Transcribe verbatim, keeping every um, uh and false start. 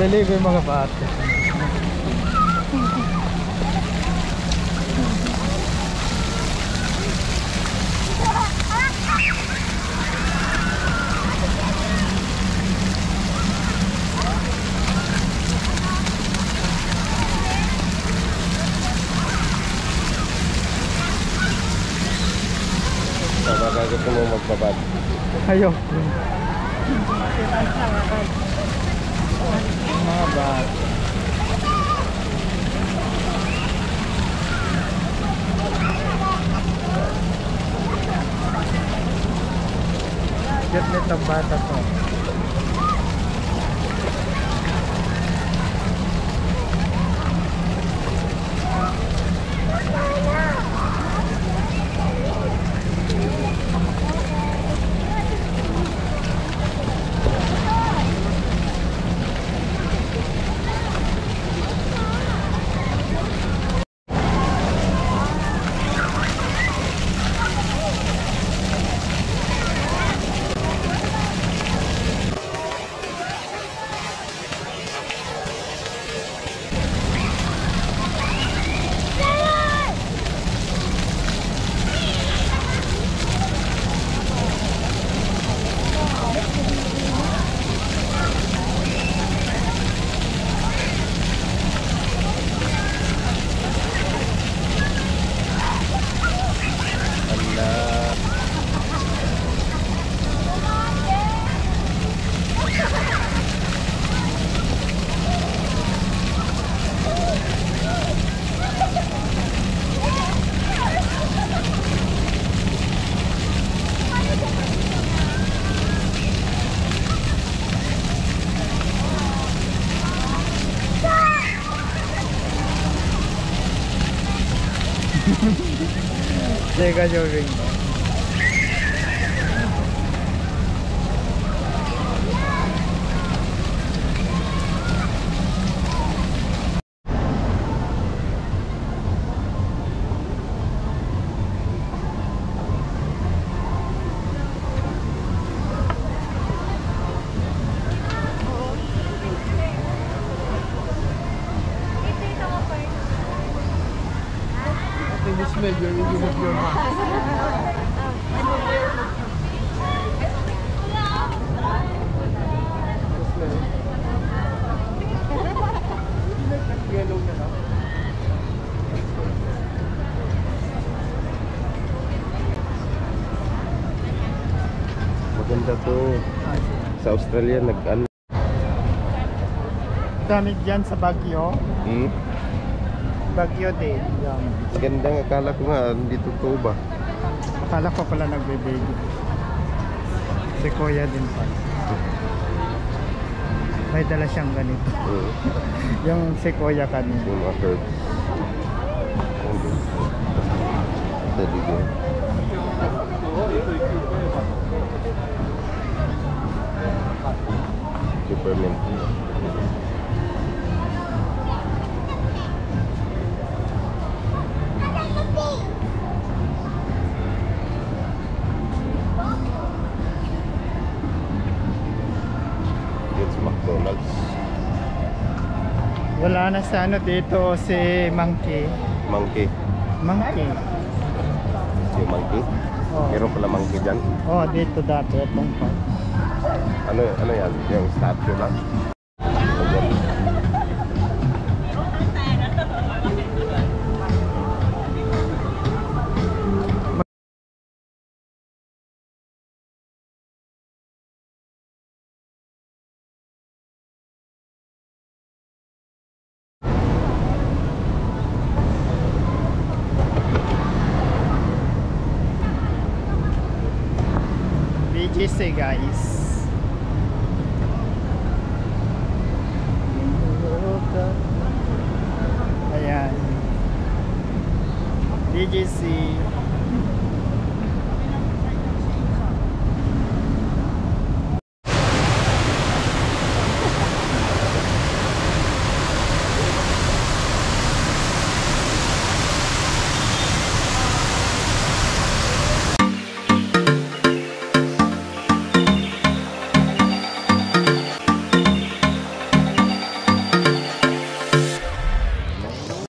Naligo yung mga bata. Baka gusto mo magbabad. Ayoko. Mga bata. Cute nitong bata to. Ala. Teka, Joving. Ate Miss Mel, you're really with your mom. Yellow na lang. Maganda to. Sa Australia, nag-ano. Dami dyan sa Baguio. Hmm? Baguio din. Yan. Maganda nga, akala ko nga, dito to ba? Akala ko pala nagbe-baby. Si Kuya din pa. May dala siyang ganito. Hmm. Yung si Kuya kanina. Yung mga herbs. Pwede din. Peppermint. It's McDonald's. Wala na sa ano dito si Monkey. Monkey. Monkey. Yung monkey? Oo. Meron pala monkey dyan? Oo, dito dati. Itong pa. Ano, ano yan? Yung statue lang? B G C, guys. Ayan. B G C.